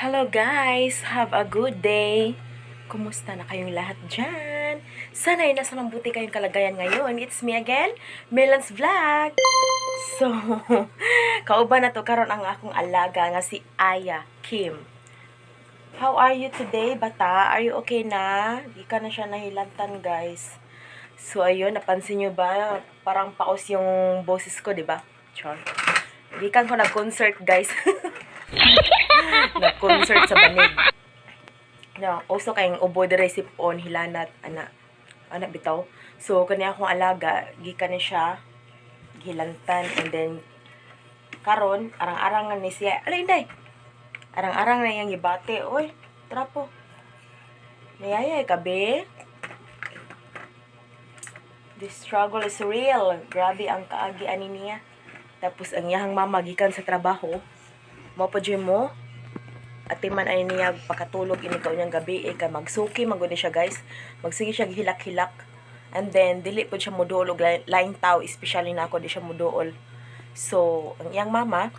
Hello guys! Have a good day! Kumusta na kayong lahat dyan? Sana ay nasa mabuti kayong kalagayan ngayon. It's me again, Melans Vlog! So, kauban na to karon ang akong alaga nga si Aya Kim. How are you today, bata? Are you okay na? Di ka na siya nahilantan, guys. So, ayun, napansin nyo ba? Parang paos yung boses ko, di ba? Char. Gikan ko nag-concert, guys. Nag-concert sa banig. No, uso kayong ubo dire, sipon, hilanat, ana. Ana bitaw. So, kani akong alaga, gikan ni siya gilantan and then karon arang-arang na ni siya. Alay, inday. Arang-arang na iyang gibate. Oy, trapo. Nayayay ka, be? The struggle is real. Grabe ang kaagi ani niya. Tapos ang iyahang mama gikan sa trabaho. Mo pa jud mo. Ate man ay niya pakatulog ini niyang gabi eh, kay magsuki man gud ni siya, guys. Magsige siya hilak-hilak. And then dili pud siya moduol og laing tao, especially na ako, di siya moduol. So, ang iyang mama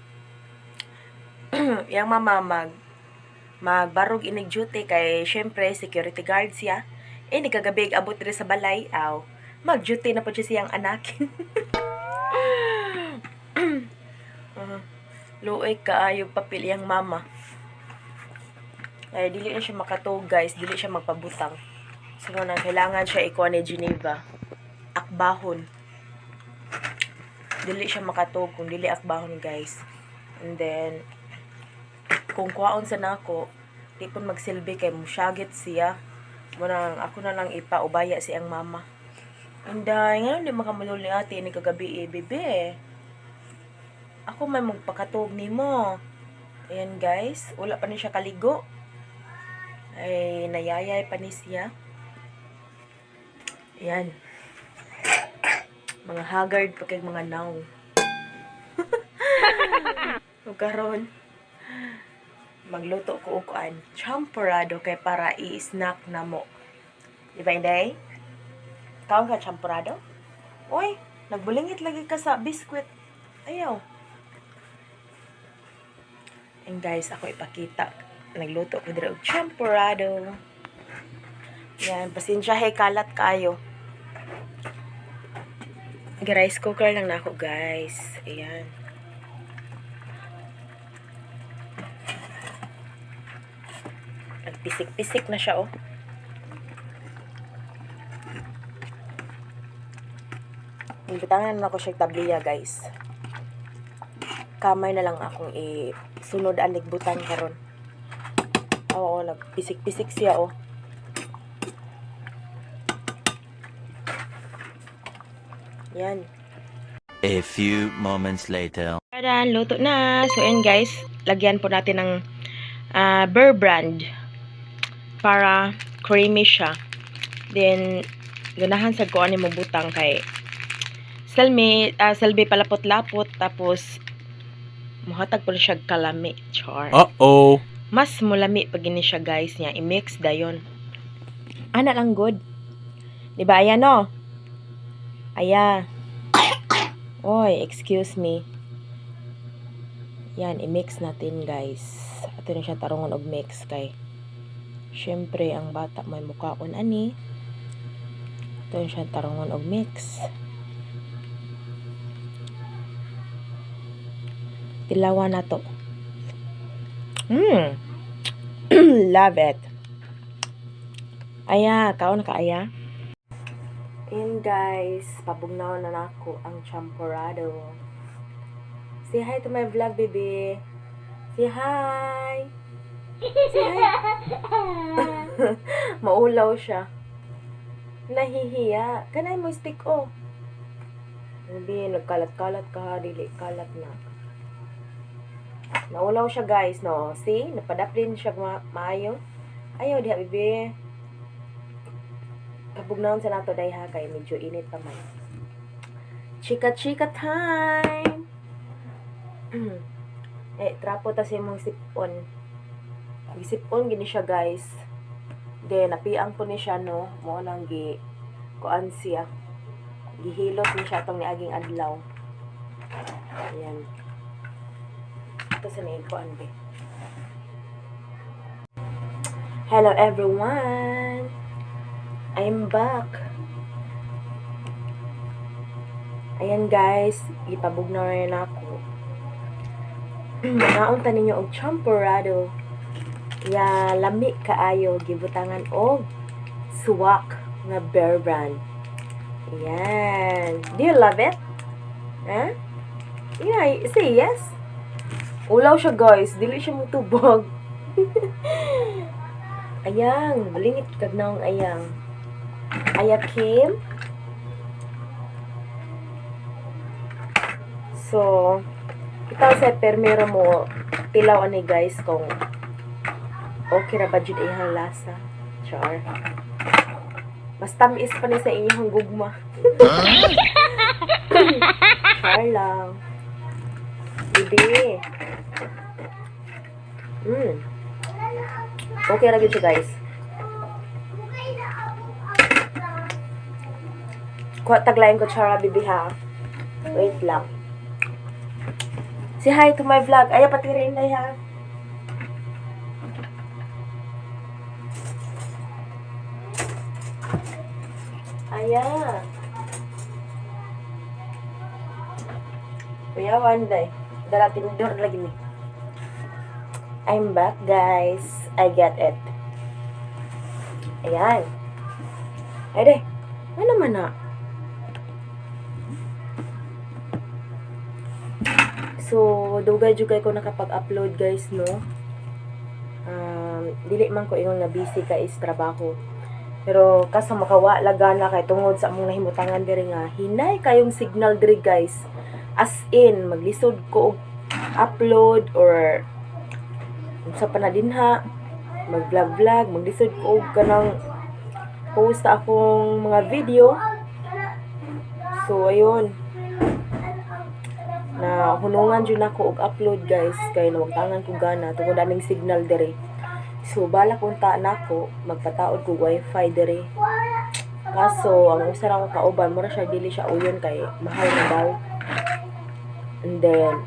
magbarog inig duty kay syempre security guard siya. Eh ni kagabi abot diri sa balay, aw mag-duty na pud siya siyang anak. Luoy kaayo papel iyang mama. Ay, dili na siya makatug, guys, dili siya magpabutang. So na kailangan siya ikuha ni Geneva. Akbahon. Dili siya makatug kung dili akbahon, guys. And then kung kuwaon sa nako, di pud magsilbi kay musyagit siya. Mo nang ako na lang ipaubaya siyang mama. Inday, ngayon di makamulol ni ate ni kagabi eh, bebe. Ako may magpakatug nimo. Ayan guys, wala pa ni siya kaligo. Ay, nayayay pa ni siya. Ayan. Mga haggard pa kay mga naw. Ug karon magluto ko og kuan, champorado kay para i-snack na mo. Di ba, Inday? Kaon ka champorado? Uy, nagbulingit lagi ka sa biskwit. Ayaw. And guys, ako ipakita. Nagluto ko diri og champorado. Yan, pasensya hey, kalat kaayo. Rice cooker lang na ako, guys. Ayan. Nagpisik-pisik na siya, oh. Ibutangan na ako siya tabliya, guys. Kamay na lang akong isunod ang ligbutan karon. Oo, nagpisik-pisik siya, oh. Yan. A few moments later. Tadaan, luto na. So, ayan guys, lagyan po natin ng Bear Brand para creamy siya. Then, ganahan sa ko ani mo butang kay salmi palapot-lapot, tapos muhatag po na siya kalami. Char. Uh-oh. Mas mulami pag gini siya, guys, niya i-mix dayon. Ana lang good. Di ba ayan no? Aya. Oy, excuse me. Yan, i-mix natin, guys. Ato na siya tarungon og mix kay syempre ang bata may mukaon ani. Ato na siya tarungon og mix. Tilawan na to. Love it. Aya, kaon ka aya. And guys, pabugnaw na nako ang champorado. Say hi to my vlog, baby. Say hi. Say hi. Maulaw siya. Nahihiya. Kanay mo stick, oh. Baby, nagkalat-kalat ka, dili kalat na. Naulaw siya, guys, no? See? Napadaplin siya maayo. Ayaw diha, baby. Pabugnawon sa nato day ha, kay medyo init pa man. Chika-chika time! Eh, trapo ta sa imong sipon. Gisipon gini siya, guys. Then, napiang po ni siya, no? Mo nang gi kuan siya. Gihilot ni siya atong niaging adlaw. Ayan. Ito sa ni kuan be. Hello everyone! I'm back. Ayan guys, ipabugnaw na ako. Mangaon ta ninyo og champorado. Ya lami kaayo, gibutangan og suwak nga Bear Brand. Ayan. Do you love it? Huh? Yeah, say yes. Ulaw siya, guys, dili siya mutubag. Ayang, balingit kag naong ayang. Ayakim. So, kita sa permero mo tilaw ani guys kung okay ra ba jud iyang lasa. Char. Mas tamis pa ni sa inyong gugma. Char lang. Bibi. Okay ra gyud siya, guys. Kuha taglayin ko chara, bibi, ha. Wait lang. Say hi to my vlog. Ay, pati rin na ha. Aya. Kuyawan day. Dala tinidor lagi ni. I'm back, guys. I get it. Ayan. Ay, day. Ano naman na? So, dugay-dugay ko nakapag-upload, guys, no? Dili man ko ingon nga busy ka is trabaho. Pero kaso makawa lagana kay tungod sa among nahimutangan diri nga hinay kayong signal diri, guys. As in maglisod ko og upload or unsa pa na dinha, mag vlog vlog, maglisod ko og kanang post sa akong mga video. So ayun, na hunungan jud nako og upload, guys, kay nawagtangan ko gana tungod aning signal diri. So balak unta nako magpataod ko wifi diri. Kaso ang usa ra ko kauban, mura siya dili siya uyon kay mahal na daw. And then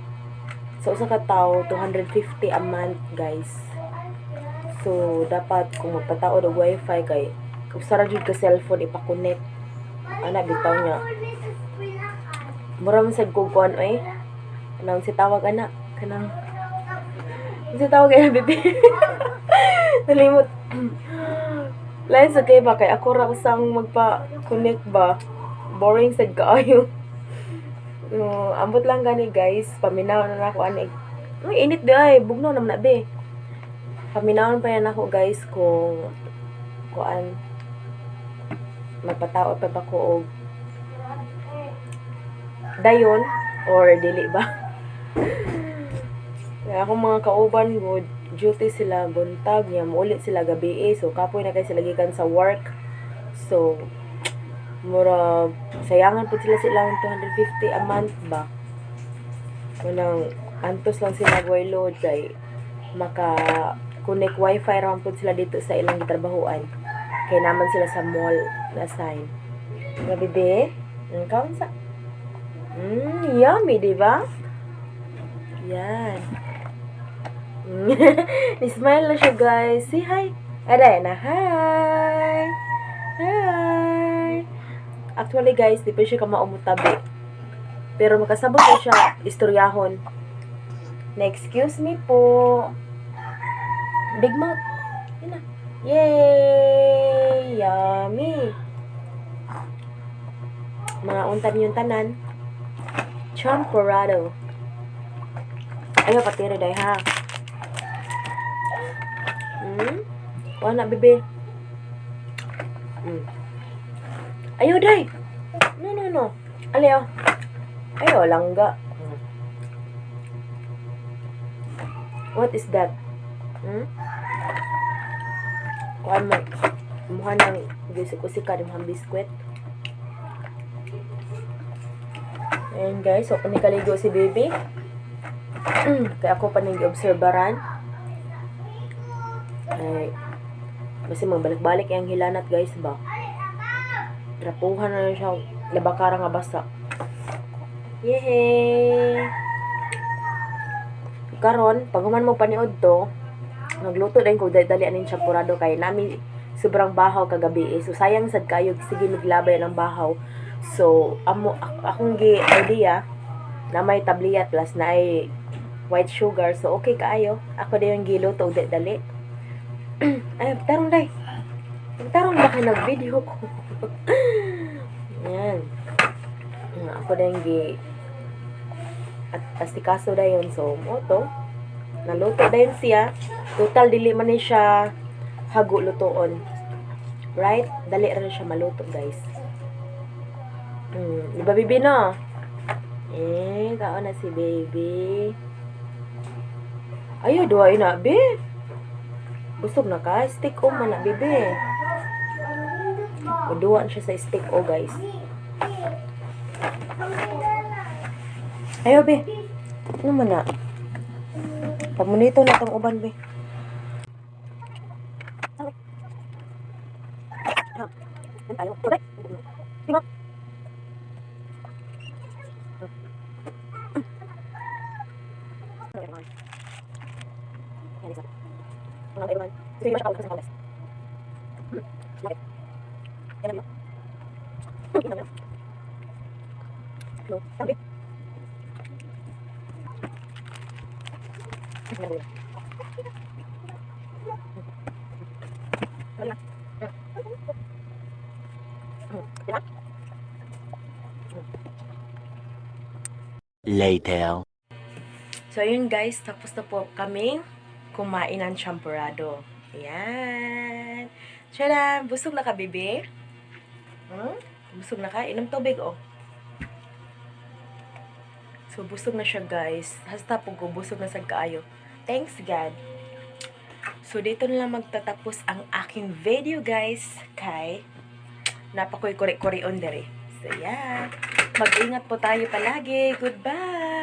sa usa ka tawo, 250 a month, guys. So dapat kung magpataod og wifi kay usa ra jud ka cellphone ipa-connect ana bitaw niya. Mura man sad kog kuan oy. Anong si tawag ana, kanang si tawag ana, bibi? Nalimot. Lain sa kay ba kay ako ra usang magpa-connect ba. Boring sad kaayo. No, ambot lang gani, guys, paminaw na nako ani. Uy, init di ay, bugnaw naman na be. Paminawon pa yan ako, guys, kung kuan magpataod pa ba ko og dayon or dili ba. Kaya akong mga kauban gud, duty sila buntag niya, muulit sila gabi eh. So kapoy na kay sila gikan sa work. So murag sayangan pud sila silang 250 a month ba. Kanang antos lang sila load kay maka connect wifi ra man pud sila dito sa ilang gitrabahoan. Kay naman sila sa mall na sign. Nga bebe, ang kaon sa. Yummy, di ba? Yan. Ni-smile na siya, guys. Say hi. Aray na, hi. Hi. Actually, guys, di pa siya kamao mutabi. Pero makasabot na siya istoryahon. Na excuse me po. Big mouth. Yun na. Yay! Yummy! Mga untan yung tanan. Champorado. Ayaw, patira day ha. Wala, bebe. Ayaw, day. No, no, no. Alayo. Ayaw, langga. What is that? Hmm? Kuan mo. Mukha ng gisik-usika, mga biskwit. Ayan guys, so kung kaligo si baby. Kaya ako pa nang obserbaran. Ay, basta magbalik-balik yung hilanat, guys, ba. Trapuhan na siya, labakara nga basa. Yehey! Karon, pag human mo paniod to, Nagluto din ko dali aning champurado kay nami sobrang bahaw kagabi eh. So sayang sad kayo sige miglabay ng bahaw. So amo akong gi idea na may tabliya plus na ay white sugar. So okay kaayo. Ako din yung giluto og dali. Ay, tarong day. Tarong ba kay nag-video ko? Yan. Ako din gi at asikaso dayon, so mo to naluto dayon siya. Total dili man ni siya hago lutoon, right? Dali ra na siya maluto, guys. Di ba, baby, no? Eh, kaon na si baby. Ayo duha na, be. Busog na ka? Stick o man na, baby. Uduan siya sa stick o, guys. Ayo, be. Ano man na? Pamunito na tong uban, be. Later. So, ayun guys, tapos na po kaming kumain ng champurado. Ayan. Tara, busog na ka, bebe? Hmm? Busog na ka? Inom tubig, oh. So, busog na siya, guys. Hasta po ko, busog na sad kaayo. Thanks, God. So, dito na lang magtatapos ang aking video, guys. Kay, napakoy kuri-kuri on dere. So, yeah. Mag-ingat po tayo palagi. Goodbye!